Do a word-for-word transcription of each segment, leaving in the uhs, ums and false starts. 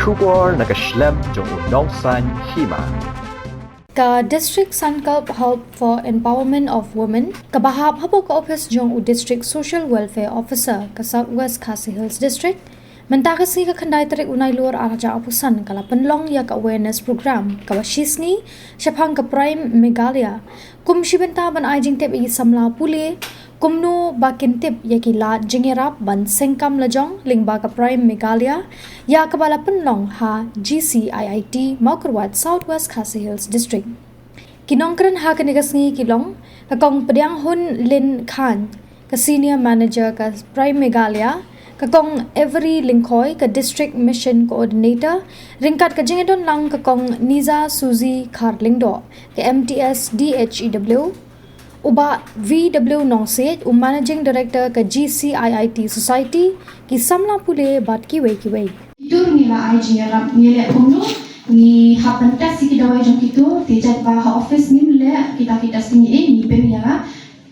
Khubor na ka shlem jong u Nongsaiñ Hima. Ka District Sankalp Hub for Empowerment of Women kaba hap hapoh ka ophis jong u District Social Welfare Officer ka South West Khasi Hills District mynta ka sngi ka khyndai tarik u Nailur arhajar arphew san ka la pynlong ïa ka awareness program kaba shisngi shaphang ka Prime Meghalaya kum shi bynta ban ai jingtip ïa ki samla pule kumno ba kin tip ïa ki lad jingïarap ban seng kam lajong lyngba ka Prime Meghalaya ïa kaba la pynlong ha G C I I T Mawkyrwat, South West Khasi Hills District. Ki nongkren ha kane ka sngi ki long ka Kong Pdianghun Lin Khan, ka Senior Manager ka Prime Meghalaya, ka Kong Avery Lyngkhoi, ka District Mission Coordinator, ryngkat ka jingïadon lang ka Kong Niza Suzy Kharlyngdoh, ka M T S D H E W, u Bah V W Nongsiej, u Managing Director ka G C I I T Society, ki samla pule bad kiwei kiwei. Dur ngi la ai jingïarap, ngi leh kumno, ngi hap ban test ïa ki dawai jong kito, te jait ba ha office ngim leh kita ki testing, eh, ngi pyn ïa ka.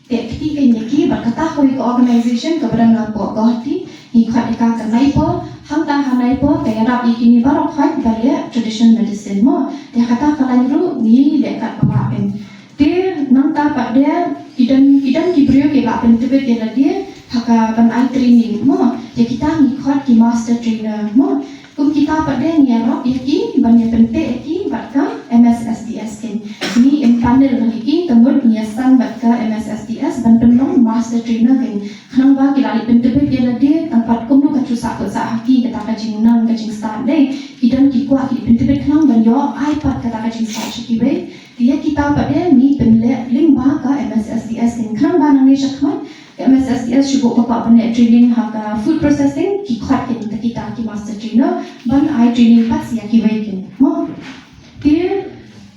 Te kti ka ïa ki bad kata kawei ka organization kaba dang hapoh Guwahati, ngi khot ïa ka ka NYPO, hangta ha NYPO ka ïarap ïa kine baroh khoit ba leh traditional medicine mo. Te kata ka lain ruh ngi leh katba lah pyn. Te nangta pat de ki don, ki don ki briew kiba pyntbit ïa lade ha ka ban ai training mo. Te kita ngi khot ki master trainer mo. Kum kita pat de ngi ïarap ïa ki ban ïa pynteh ïa ki bad ka M S S D S ken. Ngi empanel ïa ki, ka mut ngi ïasan bad ka M S S D S ban pynlong master trainer ken. Khnang ba ki lah leit pyntbit ïa lade tang pat kumno ka thusah khutsah ha ki kata ka jingnang ka jingstad de. Ki don ki kwah ki pyntbit khnang ban ïoh ai pat kata ka jingstad sha kiwei. Te ïa kita pat de ngi pynleh lyngba ka M S S D S ken, khnang ba nangne shakhmat ka M S S D S shu buh ka kwah ban leh training ha ka food processing, ki khot ken kita kita ki master trainer ban ai training pat ïa kiwei ken mo. Te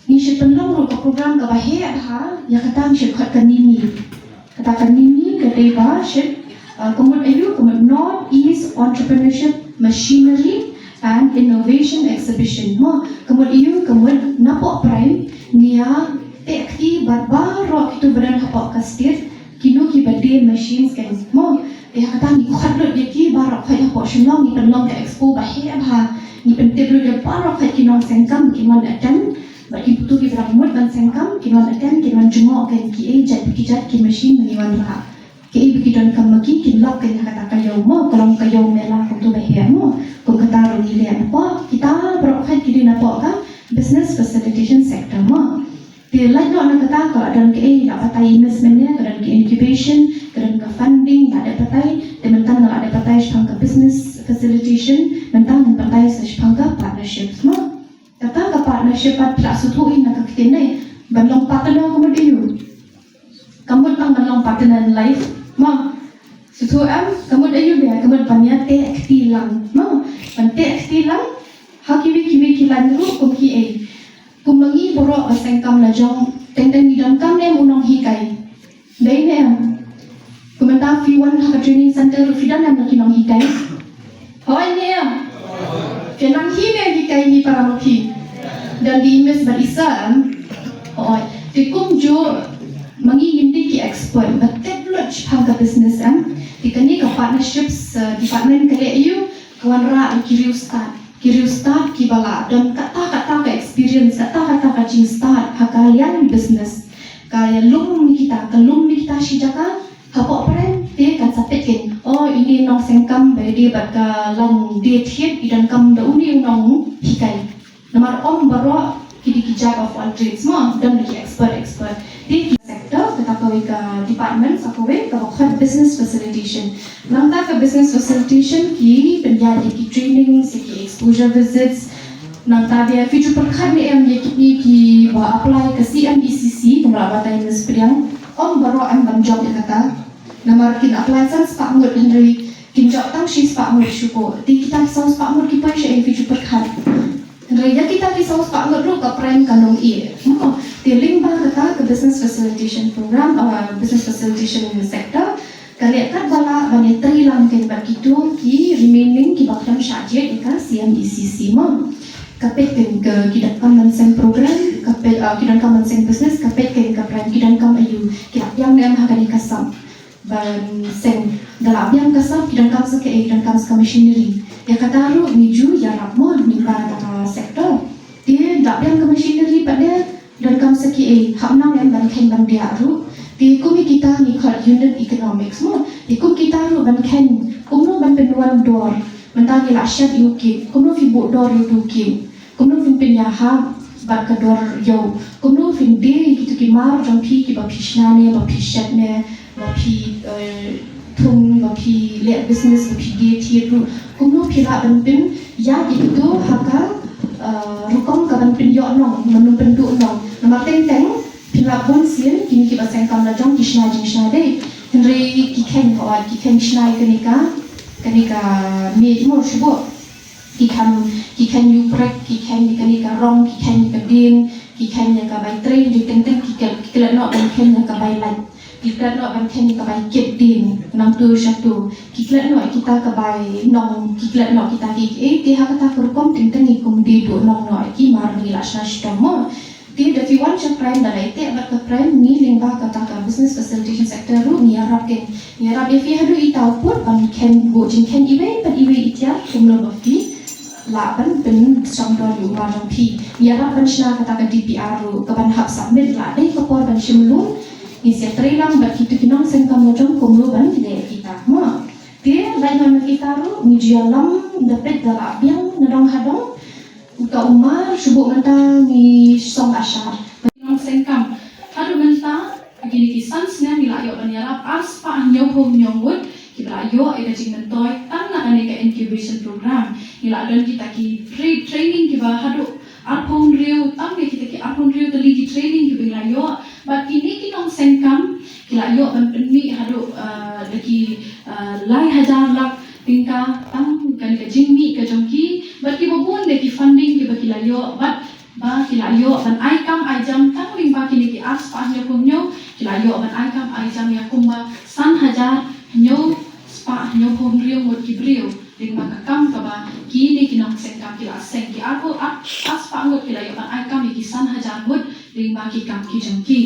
ngi shu pynlong ruh ka program kaba heh bha, ïa kata ngi shu khot ka NIMI. Kata ka NIMI ka dei ba shit, uh, ka mut aïu, ka mut North East Entrepreneurship Machinery and Innovation Exhibition mo. Ka mut aïu, ka mut napoh Prime ngi ïa teh kti bad baroh kito ba don hapoh ka state, kino kiba die machines ken mo. Te ha kata ngi khot lut ïa ki baroh khoit hapoh Shillong, ngi pynlong ka expo ba heh bha. Ngi pyntip lut ïa baroh khoit ki nongseng kam kin wan attend. Bad ki putu kiba mut ban seng kam kin wan attend, kin wan jngoh ken kiei jait ki jait ki machine ba ngi wanrah. Kiei ba ki donkam ma ki kin lap ken ha kata ka ïew mo, ka long ka ïew mela kumto ba heh mo. Kum kata ruh ngi leh napoh kita baroh khoit ki dei napoh ka business facilitation sector mo. Te lait noh na kata ka la don kiei la batai i Miss mynne, ka don ka incubation, ka don ka funding, la dep batai, te mynta nga la dep batai shaphang ka business facilitation, mynta ngan batai sa shaphang ka partnerships mo. Kata ka partnership pat phi la sngewthuh hi na ka ktien ne, ban long partner ka mut aïu. Ka mut tang ban long partner in life mo. Sngewthuh em, ka mut aïu de, ka mut ban ïa teh kti lang mo. Ban teh kti lang ha kiwei kiwei ki lain ruh kum kiei. Kum ma ngi baroh ba seng kam lajong, teng teng ngi donkam ne em u nonghikai. Dei ne em? Kumta phi wan ha ka training center ruh phi don em la ki nonghikai? Hooid ne em? Phi nang hi ne hikai hi para ma phi? Don de i Miss bad i Sir em? Hooid. Te kumjuh ma ngi ngim dei ki expert ba tip lut shaphang ka business em? Te kane ka partnerships, uh, department ka leh aïu, ka wanrah ïa ki riewstad. Ki riewstad kiba la don kata kata ka experience, kata kata ka jingstad ha ka liang business. Ka ïalum ïa kita, ka lum ïa kita shi jaka, hapoh Prime te kan sa peit ken. O, ine i nongseng kam ba ïadei bad ka lain die thied, i donkam da une u nonghikai. Namar ym baroh ki dei ki jack of all trades mo, don ki expert, expert. Te ki sector, kata kawei ka department sa kawei kaba khot business facilitation. Nangta ka business facilitation ki pynïaid ïa ki training, ïa ki exposure visits. Nangta de phi ju pyrkhat ne em ïa kine kiba apply ka C M E C C, kumba la batai Miss Pdiang, ym baroh em ban jop ïa kata. Namar kin apply san spah ngut hynrei kin jop tang shi spah ngut shuh ko. Te kita ki saw spah ngut ki poi shaei, phi ju pyrkhat. Hynrei ïa kita ki saw spah ngut ruh ka Prime kan ym ïeh. Mo, te lyngba kata ka business facilitation program, uh, business facilitation sector, ka leh katba lah ban ïatreilang ken bad kito ki remaining kiba khlem shah jied ïa ka C M E C C mo. Ka peit ken ki donkam ban seng program, ka peit, uh, ki donkam ban seng business, ka peit ken ka Prime ki donkam aïu, ki la pdiang ne em ha kane ka sap. Ban seng da lah biang ka sap ki donkam sa kaei, donkam sa ka machinery. Ïa kata ruh ngi ju ïarap mo lyngba kata ka sector. Te da biang ka machinery pat de donkam sa kaei, hap nang em ban kheiñ ban diah ruh. Te kum ïa kita ngi khot unit economics mo. Te kum kita ruh ban kheiñ kumno ban pynwan dor. Mynta ngi lah shet ïa u cake, kumno phi buh dor ïa u cake. Kumno phin pynïahap bad ka dor ïa u. Kumno phin die ïa kito ki mar jong phi kiba phi shna ne, ba phi shet ne, ba phi, eh, thung, ba phi leh business, ba phi die thied ruh. Kumno phi lah ban pynïaid ïa kito ha ka, eh, rukom ka ban pynïoh nong, ban pynduh nong. Namar teng teng phi lah bun sien kine kiba seng kam la jong ki shna jingshna dei. Hynrei ki kheiñ ka ot, ki kheiñ shna ïa kane ka, kane ka miej mo shu buh. Ki kham, ki kheiñ ïa u prek, ki kheiñ ïa kane ka rong, ki kheiñ ïa ka dien, ki kheiñ ïa ka bai trei, ïa teng teng ki klet, ki klet noh ban kheiñ ïa ka bai lait. Ki klet noh ban kheiñ ïa ka bai kit dien, nangtu shatu. Ki klet noh kita ka bai nong, ki klet noh kita ki, eh, te ha kata ka rukom teng teng ngi kum die duh nong noh ki mar ngi lah shna shitom mo. Te da phi wan sha Prime da la ïateh bad ka Prime ngi lyngba kata ka business facilitation sector ruh ngi ïarap ïa, ngi ïarap ïa phi haduh ita u pud ban kheiñ buh jingkheiñ iwei pat iwei i tiar kumno ba phi lah ban pynshong dor ïa u mar jong phi. Ngi ïarap ban shna kata ka D P R ruh ka ban hap submit la dei ka por ban shim loan. Ngi sa ïatrei lang bad kito ki nongseng kam la jong kumno ban leh kita. Mo. Te lait na kita ruh ngi ju ïalam da peit da la biang na dong ha dong. Uta u mar shu buh mynta ngi song ashar. Ngi nongseng kam. Haduh mynta, kine ki san snem ngi la ïoh ban ïarap ar spah hynñiew phew hynñiew ngut kiba la ïoh ïa ka jingmyntoi tang na kane ka incubation program. Ngi la don kita ki pre-training kiba haduh ar phew hynriew, tang ïa kita ki ar phew hynriew tylli ki training kiba ngi la ïoh. Bad kine ki nongseng kam ki la ïoh ban pynmih haduh, ah, da ki, ah, lai hajar lak tyngka tang kane ka jingmih ka jong ki, bad kiba bun de ki funding kiba ki la ïoh, bad ba ki la ïoh ban ai kam ai jam tang lyngba kine ki ar spah hynñiew phew hynñiew, ki la ïoh ban ai kam ai jam ïa kumba san hajar hynñiew spah hynñiew phew hynriew ngut ki briew lyngba ka kam kaba kine ki nongseng kam ki la seng. Ki ar phew ar, ar spah ngut ki la ïoh ban ai kam ïa ki san hajar ngut lyngba ki kam ki jong ki.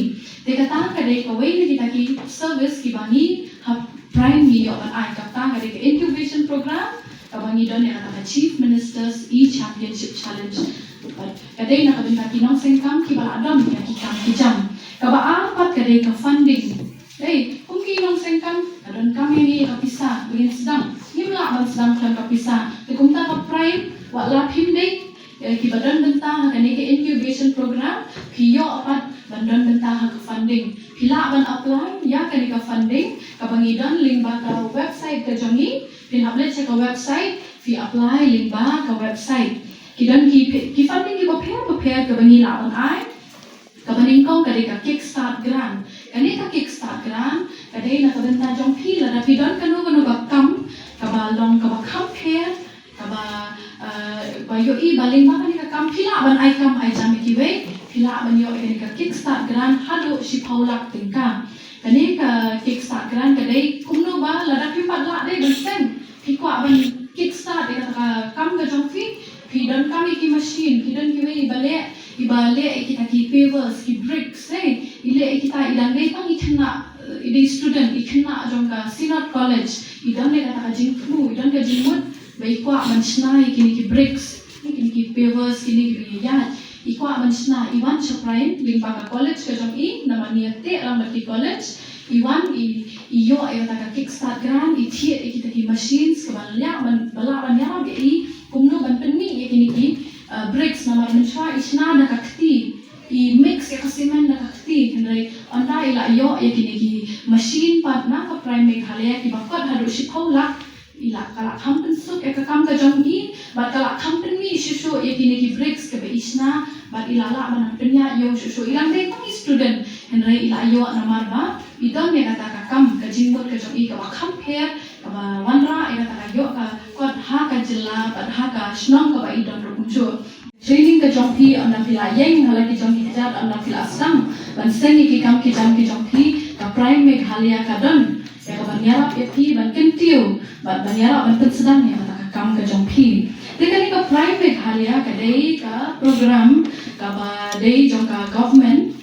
Te kata ka dei kawei na kita ki service kiba ngi ha Prime ngi ïoh ban ai. Kata ka dei ka incubation program kaba ngi don ïa kata ka Chief Minister's E-Championship Challenge. Ka dei na ka bynta ki nongseng kam kiba la don ïa ki kam ki jam. Kaba ar pat ka dei ka funding. Ei, kum ki nongseng kam, ka donkam ïa ngi ïa ka pisa, ba ngin sdang. Ngim lah ban sdang khlem ka pisa. Te kumta ka Prime, wat la phim dei, eh, kiba don bynta ha kane ka incubation program, phi ïoh pat ban don bynta ha ka funding. Phi lah ban apply ïa kane ka funding kaba ngi don lyngba ka website ka jong ngi. Phin hap leit sha ka website, phi apply lyngba ka website. Ki don ki, ki funding kiba pher bapher kaba ngi lah ban ai. Kaba nyngkong ka dei ka Kickstart Grant. Kane ka Kickstart Grant ka dei na ka bynta jong phi, lada phi don kano kano ka kam kaba long kaba kham pher, kaba, eh, ba ïohi ba lyngba kane ka kam phi lah ban ai kam ai jam ïa kiwei, phi lah ban ïoh ïa kane ka Kickstart Grant haduh shiphew lak tyngka. Kane ka Kickstart Grant ka dei kumno ba lada phim pat lah dei ban seng, phi kwah ban kickstart ïa kata ka kam ka jong phi, phi donkam ïa ki machine, phi don kiwei iba leh, iba leh ïa kita ki pavers, ki bricks, eh, i leh ïa kita, i dang dei tang i khynnah, eh, i dei student, i khynnah jong ka Synod College, i don ïa kata ka jingthmu, i don ka jingmut ba i kwah ban shna ïa kine ki bricks, eh, kine ki pavers, kine kiba ïaid. I kwah ban shna, i wan sha Prime lyngba ka college ka jong i, namar ngi ïateh lang bad ki college, i wan i, i ïoh ïa kata ka Kickstart Grant, i thied ïa kita ki machines kaba lah ban, ba lah ban ïarap ïa i kumno ban pynmih ïa kine ki, uh, bricks, namar mynshuwa i shna da ka kti, i mix ïa ka cement da ka kti, hynrei ynda i la ïoh ïa kine ki machine pat na ka Prime Meghalaya kiba kot haduh shiphew lak, i la, ka la kham pynsuk ïa ka kam ka jong i, bad ka la kham pynmih shuh shuh ïa kine ki bricks kiba i shna, bad i la lah ban pynïaid ïa u shuh shuh. I dang dei tang i student, hynrei i la ïoh namar ba i don ïa kata ka kam, ka jingmut ka jong i kaba kham pher, kaba wanrah ïa kata ka ïoh ka kot ha ka jylla bad ha ka shnong kaba i don ruh kumjuh. Training ka jong phi, ynda phi la ïeng ha la ki jong ki kjat, ynda phi la sdang ban seng ïa ki kam ki jam ki jong phi, ka Prime Meghalaya ka don ïa ka ban ïarap ïa phi ban kyntiew bad ban ïarap ban pynsdang ïa kata ka kam ka jong phi. Te kane ka Prime Meghalaya ka dei ka program kaba dei jong ka government,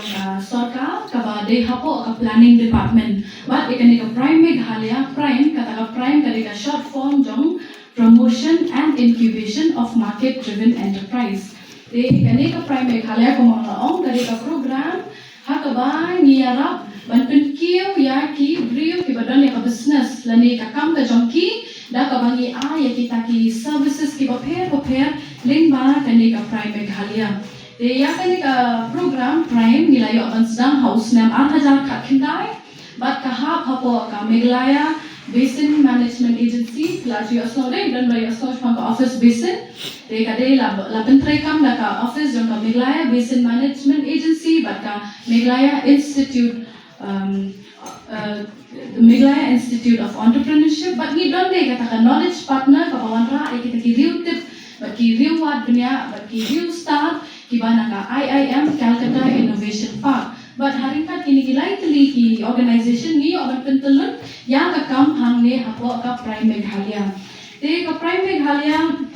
ka sorkar kaba dei hapoh ka planning department. Bad ïa kane ka Prime Meghalaya, Prime, kata ka Prime ka dei ka short form jong Promotion and Incubation of Market Driven Enterprise. Te kane ka Prime Meghalaya kumba la ong ka dei ka program ha kaba ngi ïarap ban pynkiew ïa ki briew kiba don ïa ka business lane ka kam ka jong ki da kaba ngi ai ïa kita ki services kiba pher bapher lyngba kane ka Prime Meghalaya. Te ïa kane ka program Prime ngi la ïoh ban sdang ha u snem ar hajar khatkhyndai bad ka hap hapoh ka Meghalaya Basin Management Agency, la ju ïohsngew dei, don ba ïohsngew shaphang ka Office Basin. Te ka dei la, la pyntreikam da ka office jong ka Meghalaya Basin Management Agency bad ka Meghalaya Institute, um, uh, Meghalaya Institute of Entrepreneurship, bad ngi don dei kata ka knowledge partner kaba wanrah ïa kita ki riew tip bad ki riew wad bniah bad ki riew start kiba na ka I I M Calcutta Innovation Park. Bad ha ryngkat kine ki lai tylli ki organization ngi ïoh ban pyntyllun ïa ka kam hangne hapoh ka Prime Meghalaya. Te ka Prime Meghalaya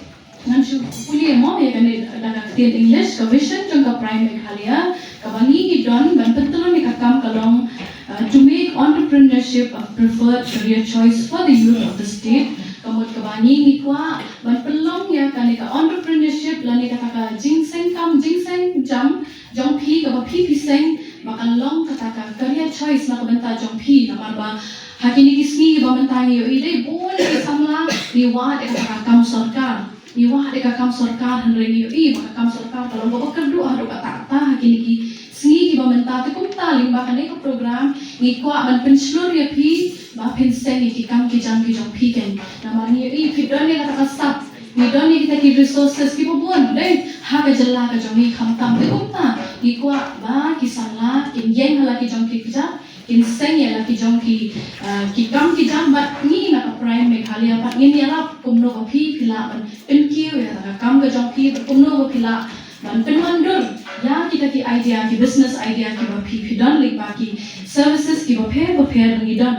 ngan shu pule mo ïa kane da ka ktien English, ka vision jong ka Prime Meghalaya kaba ngi ngi don ban pyntyllun ïa ka kam ka long, uh, to make entrepreneurship a preferred career choice for the youth of the state. Ka mut kaba ngi ngi kwah ban pynlong ïa kane ka entrepreneurship lane kata ka jingseng kam jingseng jam jong phi kaba phi phi seng ba kan long kata ka career choice na ka bynta jong phi, namar ba ha kine ki sngi ba mynta ngi ïohi dei bun ki samla ngi wad ïa kata ka kam sorkar. Ngi wad ïa ka kam sorkar hynrei ngi ïohi ba ka kam sorkar ka long kaba kyrduh haduh katta katta ha kine ki sngi kiba mynta. Te kumta lyngba kane ka program ngi kwah ban pynshlur ïa phi ba phin seng ïa ki kam ki jam ki jong phi keiñ. Namar ngi ïohi phi don ïa kata ka sap, ngi don ïa kita ki resources kiba bun dei ha ka jylla ka jong ngi khamtam. Te kumta ngi kwah ba ki samla kin ïeng ha la ki jong ki kjat, kin seng ïa la ki jong ki, ah, ki kam ki jam bad ngi na ka Prime Meghalaya pat ngin ïarap kumno ba phi phi lah ban pynkiew ïa ka kam ka jong phi bad kumno ba phi lah ban pynwandur ïa kita ki idea, ki business idea kiba phi phi don lyngba ki services kiba pher bapher ba ngi don.